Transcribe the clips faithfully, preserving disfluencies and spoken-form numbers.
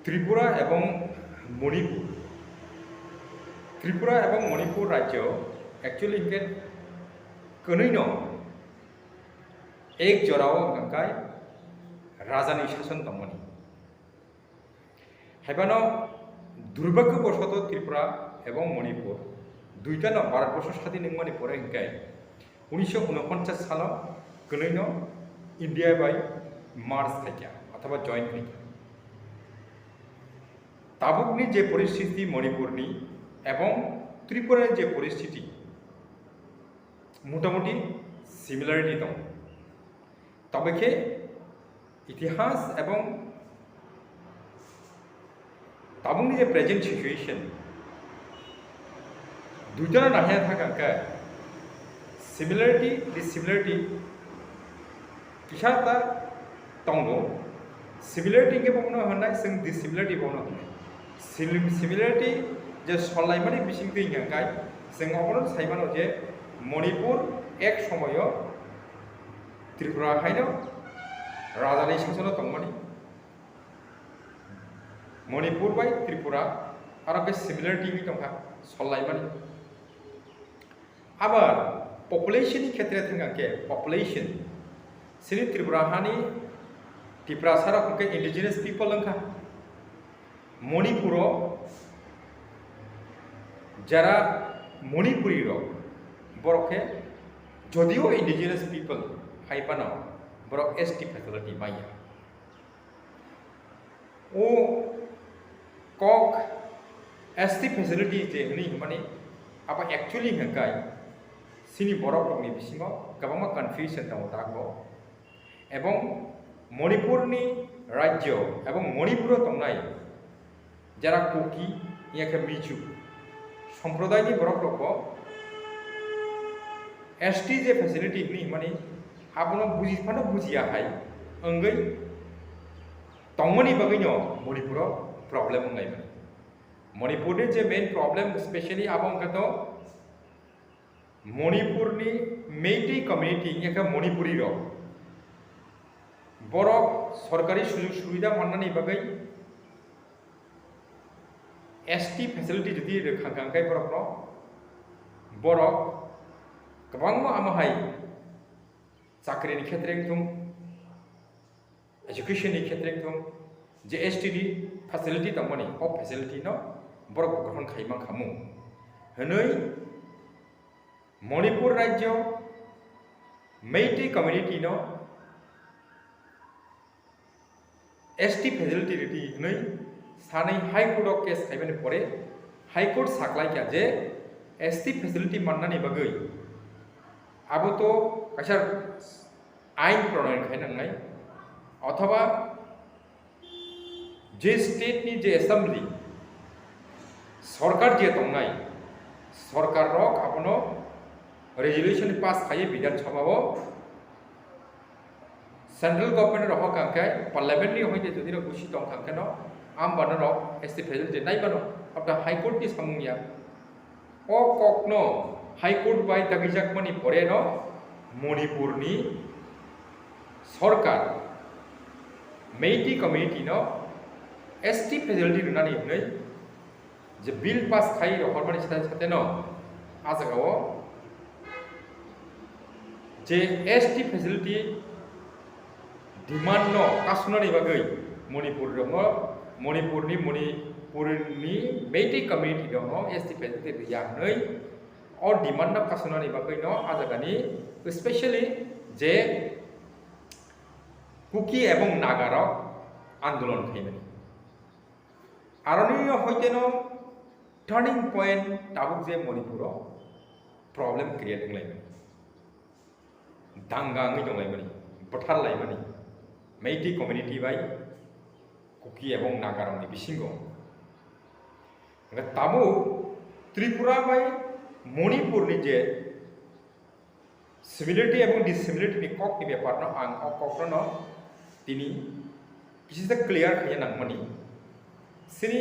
Tripura ebong Manipur, Tripura ebong Manipur rajyo actually hingke kwnwino ek jorao hingkai rajani sason tongmani. Haibano durbagyo bosoto Tripura ebong Manipur duitano Bharatborsho sadin wngmani pore hingkai unisho unoponchas salo kwnwino India bai merge khaikha othoba join khaikha. Tabukni je poristiti Manipurni ebong Tripurani je poristiti motamoti similarity tongo. Tobekhe itihas ebong tabukni je present situation duitano nahya thangkha hingkhe similarity, dissimilarity kisa ta tongo. Similarity hingke bono hwnai chwng dissimilarity bono hwnai. Sim-, similarity je sollaimani bisingtwi hingka hingkai chwng obono saimano je Manipur ek somoyo Tripura haino rajani sasono tongmani. Manipur bai Tripura aro khe similarity wngwi tongkha sollaimani. Abar population ni khetre thangkha khe population sini Tripura hani Tiprasa rok hwnkhe indigenous people wngkha. Manipuro jara Manipuri rok borok khe jodio indigenous people hai phano borok S T facility manya. O kok S T facility je hwnwi hwnmani abo actually hwnkai sini borok rokni bisingo kwbangma confusion tongo dago. Ebong Manipurni rajyo ebong Manipuro tongnai jara Kuki, yakhe Michu somprodayni borok rokbo S T je facility hwnwi hwnmani abono buji phano bujiya hai wngwi tongmani bagwino Manipuro problem wnglaimani. Manipurni je main problem specially abo wngkha to Manipurni Meitei community wngkha Manipuri rok. Borok sorkari sujog subida mannani bagwi S T facility jodi rwkha hwnka hwnkhe borokno borok kwbangma amo hai chakrini khetre wngthung, education ni khetre wngthung, je S T ni facility tongmani o facility no borok bo grohon khai mankha mung hwnwi Manipur rajyo Meitei community no S T facility rwdi hwnwi sanwi High Court o case khaimani pore High Court saklaikha je S T facility mannani bagwi abo to kaisa ain pronoyon khai nangnai othoba je state ni je assembly sorkar je tongnai sorkar rok abono resolution pass khaiwi Bidhan Sabha o central government rok hokha hwnkhe parliament ni hoite jodi rok busi tongkha hwnkhe no ambano rok S T facility naibano abda High Court ni samung ya. O kokno High Court bai dagijakmani pore no Manipurni sorkar Meitei community no S T facility rwnani hwnwi je bill pass khai rohormani sate sate no a jagao je S T facility demand no kasunani bagwi Manipur rokno, Manipurni, Manipurni Meitei community rokno S T facility rwya hwnwi o demand no kasunani bagwi no a jagani specially je Kuki ebong Naga rok andolon khaimani. Aroni hoite no turning point tabuk je Manipuro problem create wnglaimani. Danga wngwi tonglaimani, bwtharlaimani, Meitei community bai Kuki ebong Nagarokni bisingo. Hwnkhe tabuk Tripura bai Manipurni je similarity ebong dissimilarity ni kokni bepar no ang o kokno tini kisa clear khaina nangmani. Sini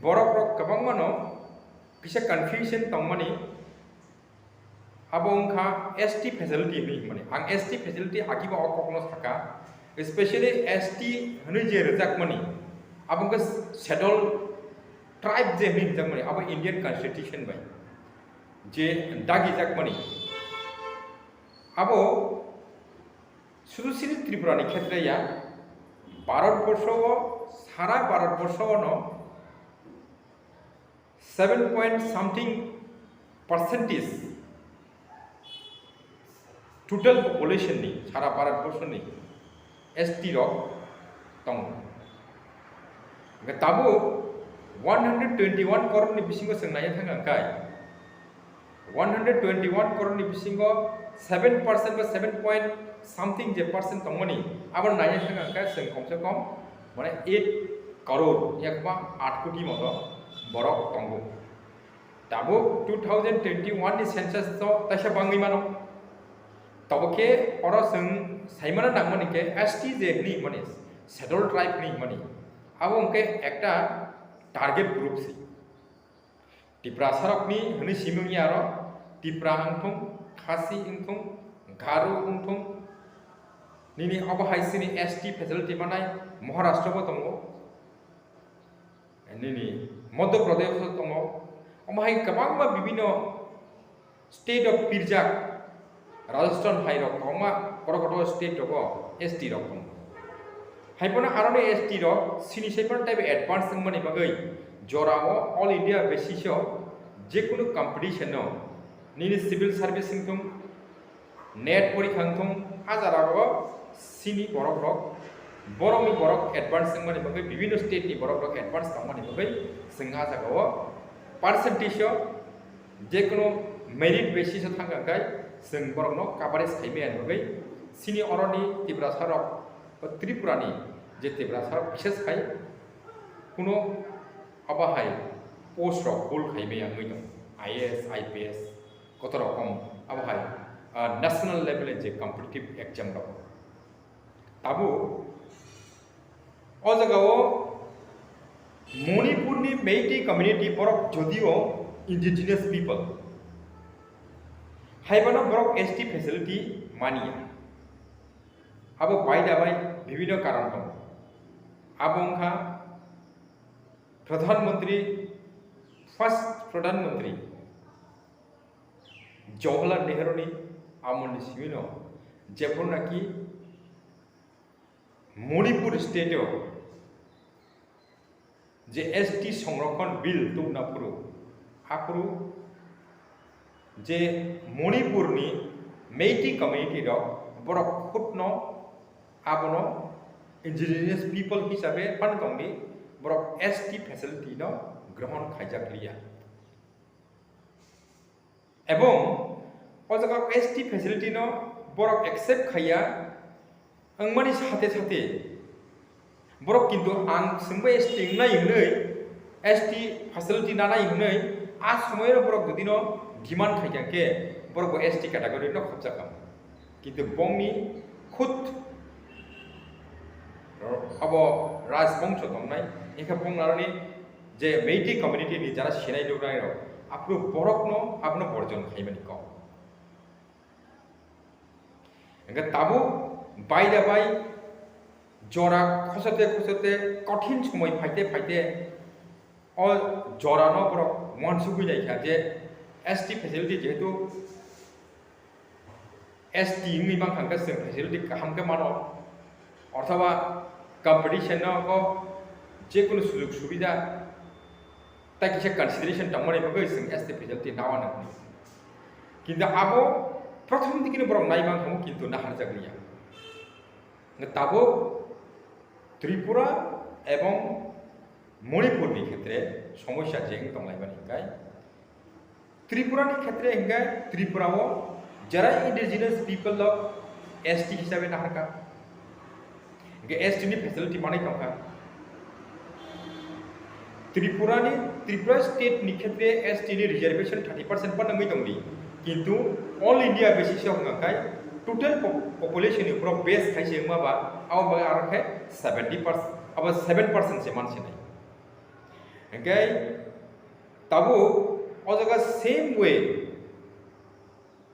borok rok kwbangma no kisa confusion tongmani. Abo wngkha S T facility hinwi hwnmani. Ang S T facility agibo o kokno sakha, specially S T hinwi je rwjakmani, Abo wngkha schedule tribe je hinwi hwnjakmani, abo Indian Constitution bai je dagijakmani. Abo sudu sini Tripura ni khetre ya, Bharat borsho o, sara Bharat borsho o no seven point something percentage total population ni, sara Bharat borsho ni S T rok tongo. Hingke tabuk one hundred twenty one crore ni bisingo chwng naiya thang kha, one hundred twenty one crore ni bisingo seven percent ba seven point something je percent tongmani, abo naiya thang kha chwng komse kom mane eight crore, yakba aat koti moto borok tongo. Tabuk two thousand twenty one ni census to taisa bangwi mano. Tabuk khe oro chwng saimano nangmani khe S T je hinwi mani, schedule tribe hinwi mani, abo hwnkhe ekta target group se. Tiprasarokni hwnwi simi wngya aro, Tipra wngthung, Khasi wngthung, Garo wngthung, nini obo hai chini S T facility manai Maharashtra bo tongo, nini Madhya Pradesh bo tongo, omo hai kwbangma bibino state of pirjak, Rajasthan hai rok kwbangma kotor kotor state rogo S T rok tongo. Hai phano aroni S T rok sini sai phano teibo advance wngmani bagwi jorao all India basis o jekunu competition no nini civil service wngthung, net porikha wngthung, a jora rogo sini borok rok, borokni borok advance wngmani bagwi, bibino state ni borok rok advance tongmani bagwi chwng a jagao percentage o jekunu merit basis o thang kha khe chwng borokno coverage khaimaya bagwi sini oroni Tiprasa rok, Tripura ni je Tiprasa rok bishes khai kuno abo hai post rok hold khaimaya wngwi tongo, I A S, I P S, kotor rokom abo hai, ah, national level ni je competitive exam rok. Tabuk o jagao Manipurni Meitei community borok jodio indigenous people, hai phano borok S T facility maniya. Abo bai da bai bibino karon tongo. Abo wngkha Pradhan Mantri, first Pradhan Mantri Jawaharlal Nehru ni amolni simino jephru naki Manipur state o je S T Songrokhon Bill tubna phuru, aphuru je Manipurni Meitei community rok borok khutno abono indigenous people hisabe phano tongdi, borok S T facility no grohon khaijak liya. Ebong o jaga S T facility no borok accept khaiya wngmani sate sate borok kintu ang chwngbo S T wngnai hwnwi, S T facility nanai hwnwi a somoino borok jodi no demand khaikha khe borok bo S T category no khopjakha. Kintu bongni khud abo rajbongso tongnai, engkha bong aroni je Meitei community ni jara sinai lubnai rok, aphuru borokno abono borjon khaimani kok. Engkha tabuk bai da bai jora khosote khosote kothin somoi phaite phaite o jorano borok uansugwi naikha je S T facility jehetu S T wngwi mankha hwnkhe chwng facility kaham khe mano, othoba competition no o jekunu sujug subida tai kisa consideration tongmani bagwi chwng S T facility nawa nangni. Kintu abo prothom dikino borok nai mankha, kintu naharjak liya. Tabuk Tripura ebong Manipurni khetre somosya je wng tonglaimani hwnkhe, Tripura ni khetre hwnkhe Tripura o jara indigenous people rok S T hisabe naharkha. Hwnkhe S T ni facility manwi tongkha. Tripura ni, Tripura state ni khetre S T ni reservation thirty percent phano wngwi tongdi. Kintu all India basis o hwnkha khai total po-, population ni borok base khai se wngma ba, abo bagwi aro khe seventy percent, abo seven percent se mansinai. Hwnkhe tabuk o jaga same way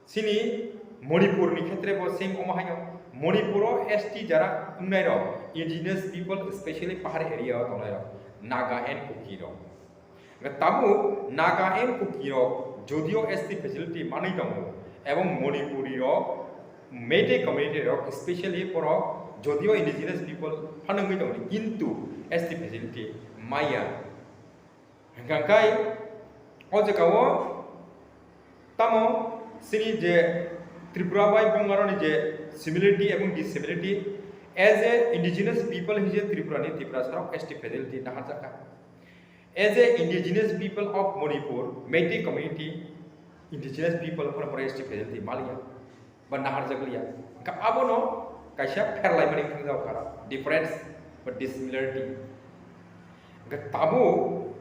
chini Manipur ni khetre bo same omo haino Manipur o S T jara wngnai rok, indigenous people, specially pahar area o tongnai rok, Naga and Kuki rok. Tabuk Naga and Kuki rok jodio S T facility manwi tongo, ebong Manipuri rok, Meitei community rok, specially borok jodio indigenous people phano wngwi tongo, kintu S T facility maya. Hingkha khe o jaga o tamo chini je Tripura bai Bongaroni je similarity ebong dissimilarity, as a indigenous people hinwi Tripura ni Tiprasa rok S T facility naharjakha. As a indigenous people of Manipur, Meitei community, indigenous people phano S T facility maliya. Ba naharjakliya. Hingkha abono kaisa pherlaimani wngkha kha, difference ba dissimilarity. Hingkha tabuk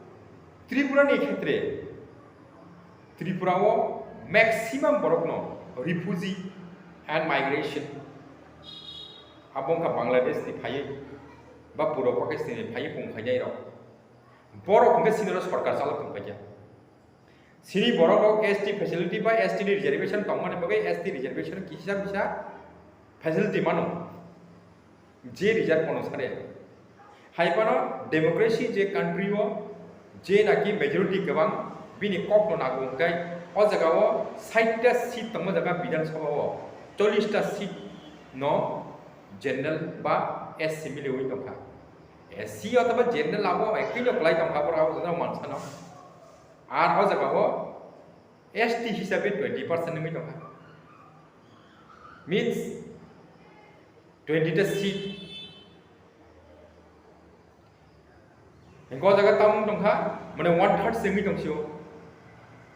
Tripura ni khetre, Tripura o maximum borokno refugee and migration, abo wngkha Bangladesh ni phaiwi ba puro Pakistan ni phaiwi pung khainai rok. Borok hingkhe sinoro sorkar chalok tong khaikha. Sini borok rok S T facility ba S T ni reservation tongmani bagwi S T reservation kisa misa facility mano, je reserve kono sare. Hai phano democracy je country o je naki majority kwbang bini kok no nago hwnkhe o jaga o sait ta seat tongma jaga Bidhan Sabha o chollish ta seat no general ba S C miliwi tongkha. S C othoba general abo ekoi no kwlai tongkha borok abo jora mansano. Ar o jaga o S T hisabe twenty percent wngwi tongkha. Means twenty ta seat. Hingke o jaga tamung tongkha, mane one third se wngwi tongsio.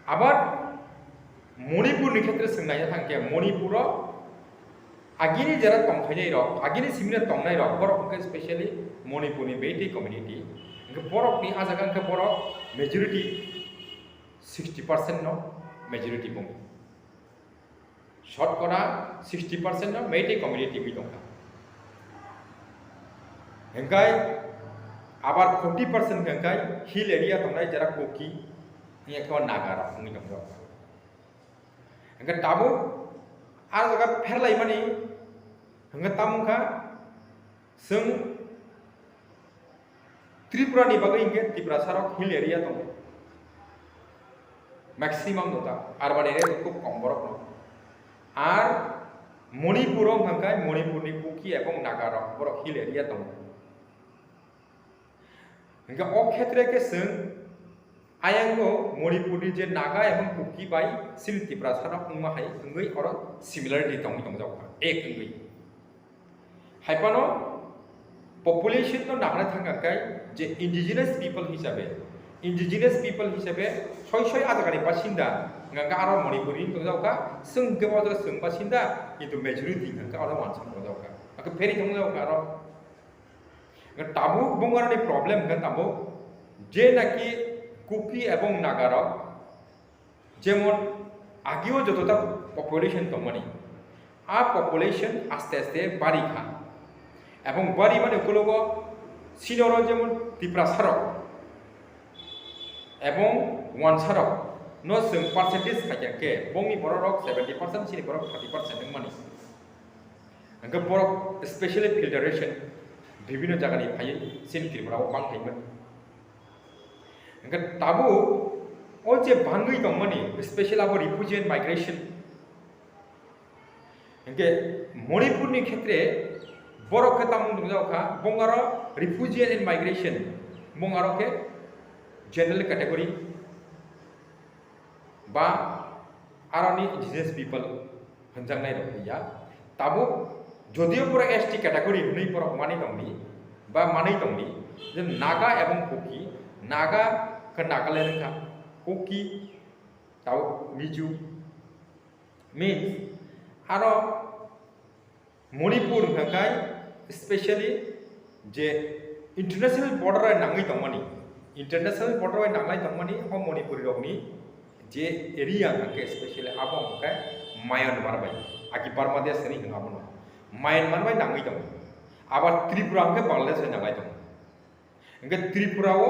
Abar Manipur ni khetre swng naina thangkhe, Manipur o agini jera tongphainai rok, agini simina tongnai rok, borok hwnkhe specially Manipur ni Meitei community. Hingke borok ni a jaga hwnkhe borok majority sixty percent no majority bung. Shotkora sixty percent no Meitei community wi tongkha. Hingkai abar forty percent hingkai hill area tongnai jera Kuki, hingke Naga rok wngwi tongkha. Hingke tabuk a jaga pherlaimani hingke tamo wngkha, chwng Tripura ni bagwi hingke Tiprasa rok hill area tongo, maximum dota, urban area khub kom borok no. Ar Manipur o hingke Manipur ni Kuki ebong Naga rok borok hill area tongo. Hingke o khetre khe chwng ayang o Manipur ni je Naga ebong Kuki bai chini Tiprasa rok wngma hai wngwi oro similarity tongwi tongjak kha, ek wngwi. Hai phano population no nahana thangkha khe je indigenous people hisabe, indigenous people hisabe soi soi a jagani basinda, hingke aro Manipuri wngwi tongjak kha, chwng hingke bo jaga chwng basinda, kintu majority hingke aro wansa tongjak kha, hingke pheri tongjak kha aro. Tabuk Bongaroni problem hingke tabuk je naki Kuki ebong Naga rok, jemon agio jotota population tongmani, a population aste aste bari kha, ebong bari mani ukulogo sinoro jemon Tiprasa rok ebong wansa rok no chwng percentage khaikha khe bongni borok rok seventy percent, chini borok thirty percent wngmani. Hingke borok specially filtration bibhinno jagani phaiwi chini Tripura o bang phaimani. Hingke tabuk o je bangwi tongmani, special abo refugee and migration. Hingke Manipur ni khetre borok khe tamung tongjak kha, bongaro refugee and migration, bongaro khe general category ba aroni indigenous people hwnjaknai rok ya. Tabuk jodio borok S T category hwnwi borok manwi tongdi ba manwi tongdi, je Naga ebong Kuki, Naga khe Nagaland wngkha, Kuki, tabuk Mizo, means aro Manipur hwnkha khe specially je international border bai nangwi tongmani, international border bai nanglai tongmani o Manipuri rokni je area hwnkha khe specially abo hwnkha khe Myanmar bai, aki Bangladesh hinwi hwno abono, Myanmar bai nangwi tongo. Abar Tripura hwnkha khe Bangladesh bai nanglai tongo. Hingke Tripura o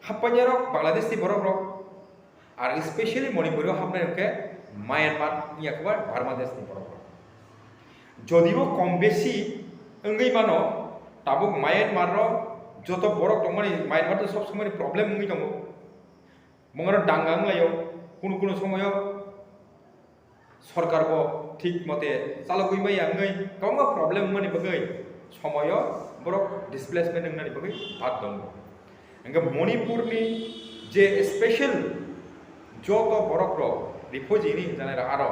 happainai rok Bangladesh ni borok rok, ar specially Manipur o hapnai rok khe Myanmar ni yakbar Bangladesh ni borok rok. Jodibo kom besi wngwi mano, tabuk Myanmar o joto borok tongmani Myanmar to sob somoi problem wngwi tongo. Mungaro danga wnglaio, kunu kunu somoyo sorkar bo thik mote chalogwi maya wngwi kwbangma problem wngmani bagwi somoyo borok displacement wngnani bagwi bad tongo. Hingke Manipur ni je special joto borok rok refugee ni hinjanai rok aro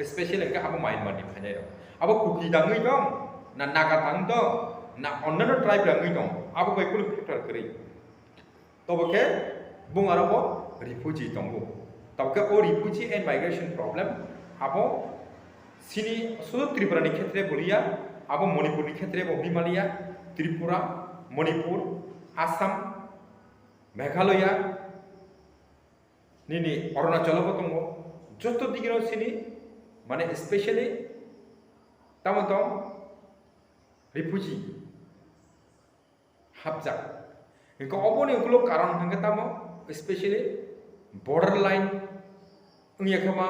special hingke abo Myanmar ni phainai rok. Abo Kuki dangwi tong, na Naga tang tong, na onnano tribe dangwi tong, abo bai kunu factor kwrwi. Tobo khe bung aro bo refugee tongo. Tobo khe o refugee and migration problem abo sini sudu Tripura ni khetre boliya, abo Manipur ni khetre bo himaliya, Tripura, Manipur, Assam, Meghalaya, nini Arunachal bo tongo. Joto digino sini, mane specially tamo tong refugee hapjak. Hingke oboni ukulok karon hingke tamo, specially border line wngya khe ma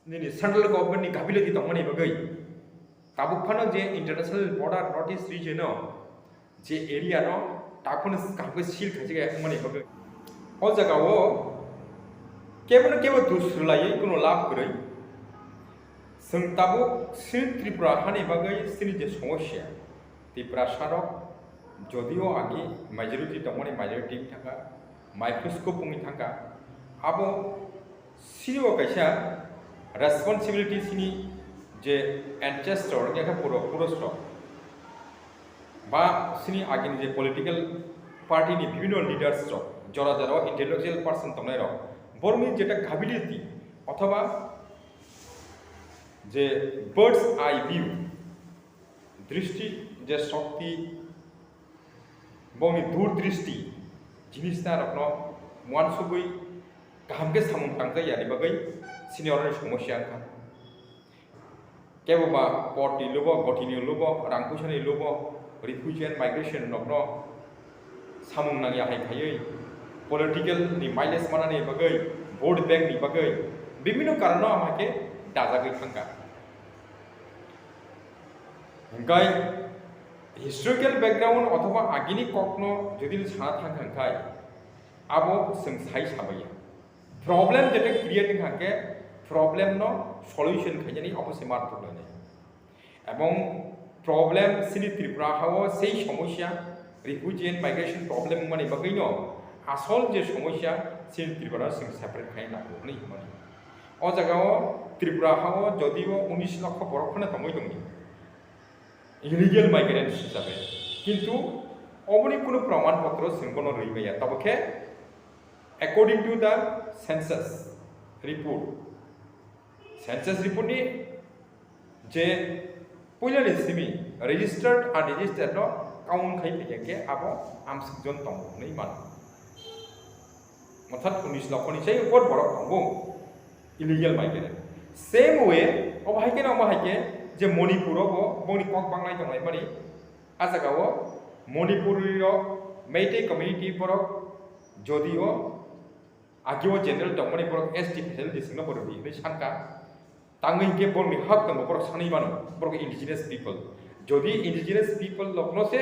nini central government ni gabilati tongmani bagwi. Tabuk phano je international border North East region o je area no tabuk phano kaham khe seal khaijak ya wngmani bagwi. O jaga o kebo no kebo dus rwlaiwi kuno lab kwrwi. Chwng tabuk chini Tripura hani bagwi chini je somosya, Tiprasa rok jodio agi majority tongmani majority wng thangkha, microscope wngwi thangkha, abo sini bo kaisa responsibility sini je ancestor wngya khe puro-, purush rok ba sini agini je political party ni bibhinno leaders rok, jora jora o intellectual person tongnai rok, borokni jeta capability othoba je bird's eye view, dristi je shokti, bongni dur dristi, jinis narokno uansugwi kaham khe samung tangkha yani bagwi sini oroni somosya wngkha. Kebo ba pot ni lubo, goti ni lubo, rang puisa ni lubo, refugee and migration rokno samung nangya hai khaiwi, political ni mileage manani bagwi, vote bank ni bagwi, bibhinno karono ama khe dajagwi thangkha. Hingkai historical background othoba agini kokno jodi sana thangkha hingkai, abo chwng sai sabaiya. Problem jete create wngkha khe problem no solution khainani obo se mar thuknani. Ebong problem sini Tripura hao sei somosya refugee and migration problem wngmani bagwi no asol je somosya sini Tripura sing separate khai nango hwnwi hwnmani. O jaga o Tripura hao jodio unis lokho borok phano tongwi tongni illegal migrants hisabe, kintu oboni kunu praman potro sing bono rwi maya. Tabo khe according to the census report, census report ni je puilani simi registered unregistered no count khai phaiya khe abo amswk jon tongo hwnwi mano. Orthat unis lokhoni sai upor borok tongo illegal migrant. Same way, obo hai khe na omo hai khe je Manipur o bo bongni kok banglai tonglai mani. A jaga o Manipuri rok Meitei community borok jodio agio general tongmani borok S T facility singno borok di hinwi sankha. Tangwi hinkhe borokni hak tongo, borok sanwi mano, borok indigenous people. Jodi indigenous people rokno se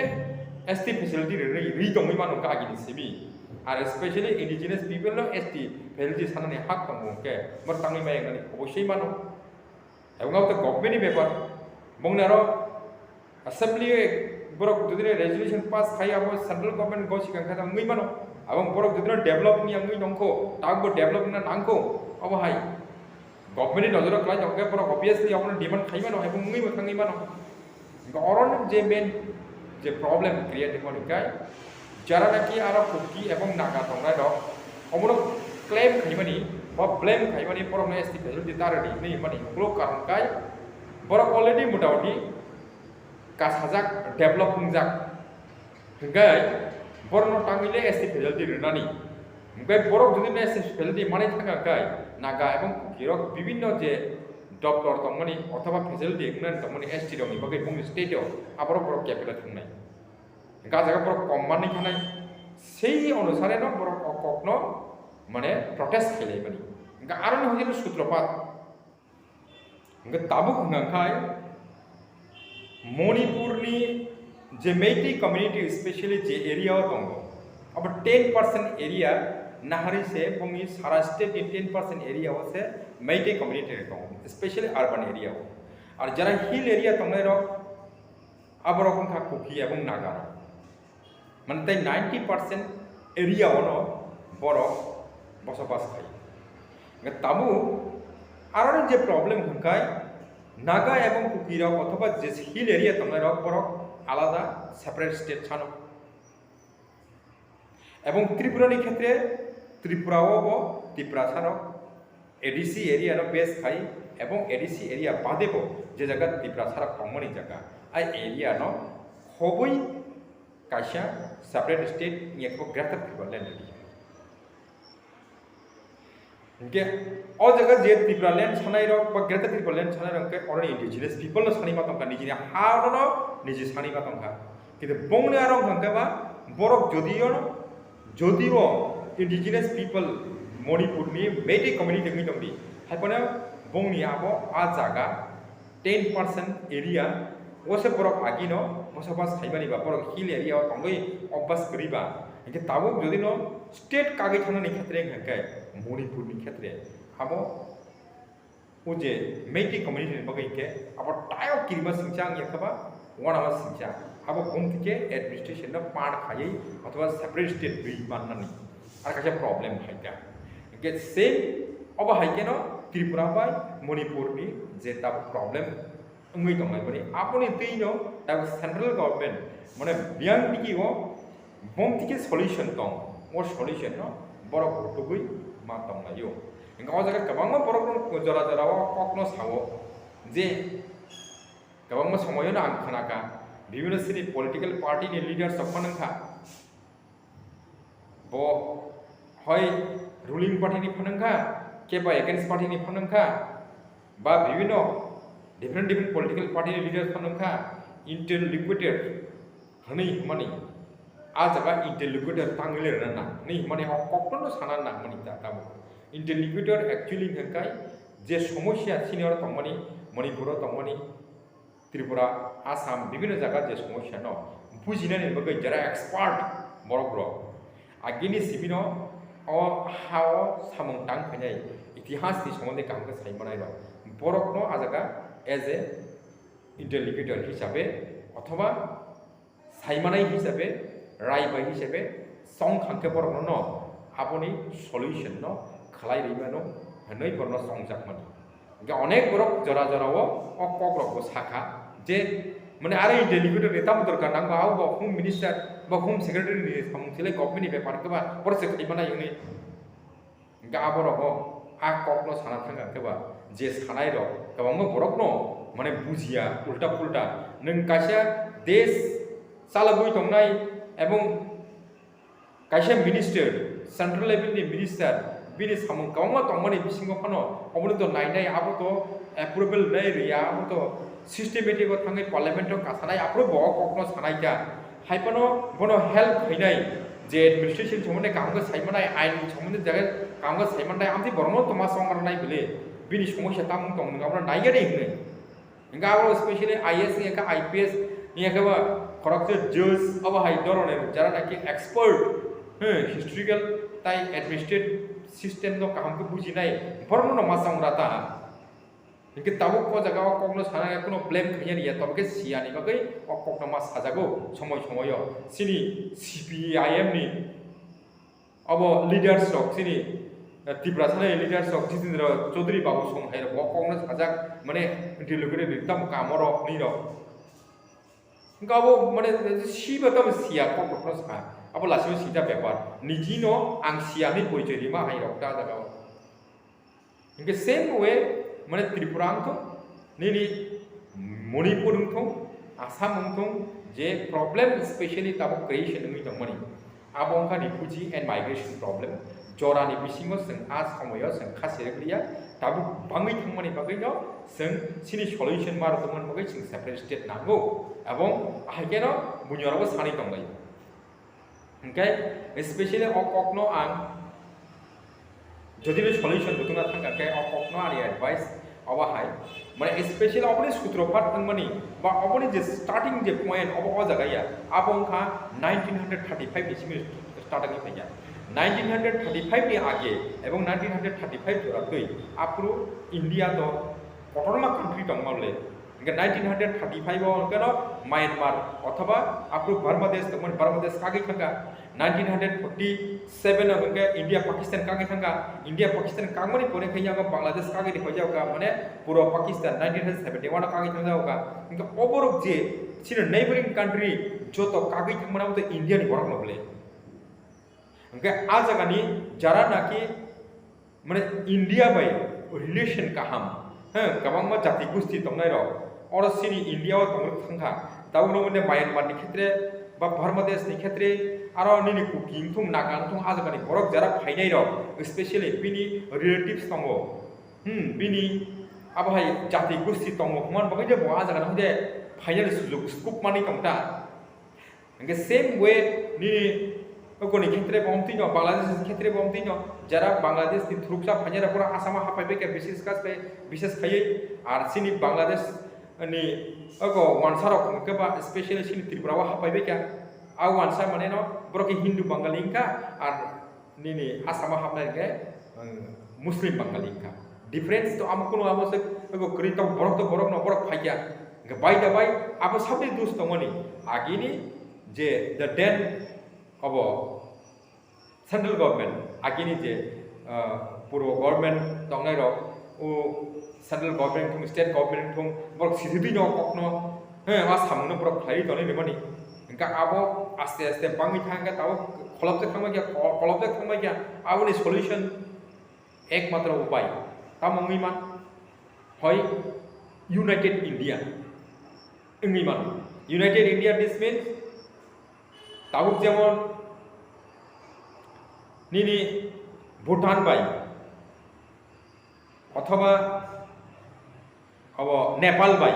S T facility rwnwi, rwi tongwi mano kha agini simi. Ar especially indigenous people no S T facility sanani hak tongo hinkhe borok tangwi maya wngnani obossoi mano. Ebong abo to government ni bepar. Bongni aro assembly o ek borok jodi resolution pass khai abo central government go sikang kha wngwi mano. Abong borok jodi develop ni wngwi nongkho, tabuk bo develop na nangkho, obo hai. Government ni nojoro kwlai tongkhe borok obviously abono demand khai mano, hai wngwi bo thangwi mano. Hingkhe oro je main je problem create wngmani khe jara naki aro Kuki ebong Naga tongnai rok omono claim khaimani ba blame khaimani borokno S T facility ta rwdi hinwi hwnmani ukulok karon kai borok already motamoti kasajak, develop wngjak. Hingke borokno tangwi le S T facility rwnani. Hingke borok jodi no S T facility manwi thangkha khe Naga ebong Kuki rok bibinno je doctor tongmani othoba facility wngnani tongmani S T rokni bagwi bongni state o aborok borok capital thangnai. Hingke ah jaga borok kom manwi thangnai. Sei onusare no borok o kokno mane protest khlai mani. Hingke aroni hoide no sutropat. Hingke tabuk hwnka khai Manipurni je Meitei community, specially je area o tongo, abo ten percent area nahari se bongni sara state ni ten percent area o se Meitei community rok tongo, specially urban area o. Ar jara hill area tongnai rok, aborok wngkha Kuki ebong Naga rok. Mane tei ninety percent area ono borok bosobas khai. Hingke tabuk aroni je problem hingkai Naga ebong Kuki rok othoba je hill area tongnai rok borok alada separate state sano. Ebong Tripura ni khetre Tripura o bo Tiprasa rok A D C area no base khai ebong A D C area bade bo je jaga Tiprasa rok tongmani jaga ai area no khoboi kaisa separate state wngya khe bo Greater Tipraland rwdi. Hingke o jaga je Tipraland sanai rok ba Greater Tipraland sanai rok hingke oroni indigenous people no sanai ma tongkha, nijini ha no niji sanai ma tongkha. Kintu bongni aro hingke ba borok jodio, jodio indigenous people Manipur ni Meitei community wngwi tongdi, hai phano bongni abo a jaga ten percent area o se borok agino bosobas khaimani ba borok hill area o tongwi obas kwrwi ba, hingke tabuk jodi no state kagwi thangnani khetre hingke Manipur ni khetre abo o je Meitei community ni bagwi hingke abo tayok kirima singcha wngya khe ba wanama singcha abo bumtike administration no part khaiwi othoba separate state rwi mannani ar kaisa problem hai kha. Hingke same obo hai khe no Tripura bai Manipur ni je tabuk problem wngwi tongnai mani aboni twi no tabuk central government mane biyang digi o bom tike solution tong, o solution no borok rutugwi ma tonglaio. Hingke o jaga kwbangma borok rok jora jora o kok no sao je kwbangma somoyo no ang khna kha bibhinno sini political party ni leaders rok phano wngkha. Bo hoi ruling party ni phano wngkha, khe ba against party ni phano wngkha, ba bibhinno different different political party ni leaders phano wngkha, interlocutor hwnwi hwnmani, a jaga interlocutor tangwi le rwna nang hwnwi hwnmani o kokno sana nang mani ta tamo. Interlocutor actually hwnkhai je somosya sini oro tongmani, Manipur o tongmani, Tripura, Assam, bibhinno jaga je somosya no bujinani bagwi jara expert borok rok agini simi no o ha o samung tang khainai, itihas ni somondi kaham khe sai manai rok borok no a jaga as a interlocutor hisabe othoba sai manai hisabe, rai bai hisabe song kha khe borok no aboni solution no khlai rwi mano hwnwi borok no songjak mani. Hingke onek borok jora jora o, o kok rok bo sakha je, mane, aro interlocutor ni tamo dorkar nang ba, abo bo home minister ba home secretary ni samung se le government ni bepar khe ba borok se khlai manai hwnwi. Hingke abo rok o a kok no sana thang khe ba je sanai rok kwbangma borok no, mane, bujiya, ulta pulta. Nwng kaisa desh chalagwi tongnai ebong kaisa minister, central level ni minister, bini samung kwbangma tongmani bisingo phano obono to nainai, abo to approval nai rwya, abo to systematic o thangwi parliament o kasanai, aphuru bo o kokno sanai kha. Hai phano bono help khainai je administration somondi kaham khe sai manai, ain somondi jaga kaham khe sai manai, amtwi borokno tongma song rwnai bwle, bini somosya tamung tong nung abono naiya de hinwi. Hingke abo specially I A S wngya khe I P S wngya khe ba khoroksa judge abo hai dhoroner jara naki expert, hmm, historical tai administrative system no kaham khe bujinai borokno no ma song rata. Hingke tabuk o jaga o kokno sana ya, kuno blame khaiyani ya, tamo khe siyani bagwi o kokno ma sajago somoi somoio. Chini C P I M ni abo leaders rok, chini, eh, Tiprasa ni leaders rok, Jitendra Chaudhary Babu Song hai rok o kokno sajak, mane, interlocutor ni tamo kamo rok ni rok. Hingke abo, mane, siba tamo siya kok rok no sa. Abo lasima singcha bepar. Niji no ang siya hinwi porichoi rima hai rok ta jaga o. Hingke same way, mane, Tripura wng thung, nini Manipur wng thung, Assam wng thung, je problem specially tabuk creation wngwi tongmani, abo wngkha refugee and migration problem. Jorani bisingo chwng a somoyo chwng kha serek liya, tabuk bangwi thangmani bagwino chwng chini solution ma rwtongmani bagwi chwng separate state nango, ebong haikeno buini orobo sanwi tonglaio. Hingke specially o kokno ang jodi ni solution butungna thangkha khe o kokno ani advice Obo hai, mane special oboni sutrophat wngmani ba oboni je starting je point obo o jaga ya, abo wngkha nineteen thirty-five ni simi starting ni phaiya. Nineteen thirty-five ni age ebong nineteen thirty-five jora twi aphuru India to kotorma country tongma le. Hingke nineteen thirty-five o hingke no Myanmar othoba aphuru Bangladesh tongmani, Bangladesh kagwi thangkha. Nineteen forty-seven o hingke India Pakistan kagwi thangkha. India Pakistan kagmani pore khe yago Bangladesh kagwi ni phaijagokha, mane puro Pakistan nineteen seventy-one o kagwi thangjago kha. Hingke oborok je chini neighboring country joto kagwi thangmani abo to India ni borok no bole. Hingke a jaga ni jara naki mane India bai relation kaham, he, kwbangma jati gosti tongnai rok, oro chini India o tongwi thangkha. Tabukno mane Myanmar ni khetre ba Bangladesh ni khetre, aro nini Kuki wngthung, Naga wngthung, a jaga ni borok jara phainai rok, specially bini relatives tongo, hmm, bini abo hai jati gosti tongo hwnmani bagwi de bo a jaga ni hwnde phainani sujok scope manwi tongta. Hingke same way nini okoni khetre bo omtwi no, Bangladesh khetre bo omtwi no, jara Bangladesh ni thuruksa phainai rok pura Assam o hapai bai kha, bises kha bai, bises khaiwi, ar chini Bangladesh ni oko wansa rok hingke ba specially chini Tripura o hapai bai kha. A wansa mane no borok khe Hindu Bangali wngkha, ar nini Assam o hapnai hingke, um, Muslim Bangali wngkha. Difference to amo kuno amo se ego kwrwi tong borok to borok no borok phaikya. Hingke bai da bai abo sabni dus tongmani agini je the then obo central government agini je, uh, purbo government tongnai rok o central government thung state government thung borok sisidi no kokno, he, a samungno borok khlaiwi tonwi rimani. Hingke abo aste aste bangwi thangkhe tabuk kholopjak thangbai khe, kho-, kholopjak thangbai khe, aboni solution ekmatro upai tamo wngwi man, hoi United India wngwi man. United India, this means tabuk jemon nini Bhutan bai othoba abo Nepal bai,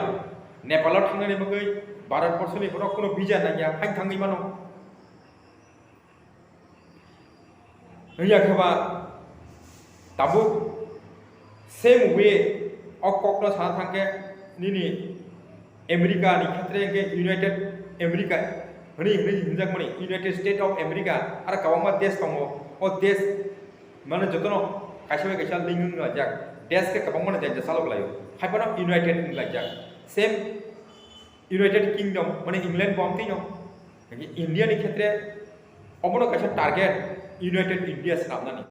Nepal o thangnani bagwi Bharat borso ni borok kuno visa nangya, hai thangwi mano. Wngya khe ba tabuk same way o kokno sana thangkhe nini America ni khetre hingke United America hwnwi, hwnwi hinjakmani United States of America, aro kwbangma desh tongo. O desh mane jotono kaisa bai kaisa link wng laijak. Desh khe kwbangma no janja salok laio. Haiphano United wng laijak. Same United Kingdom, mane England bo omtwi no. India ni khetre obono kaisa target United India swnamnani.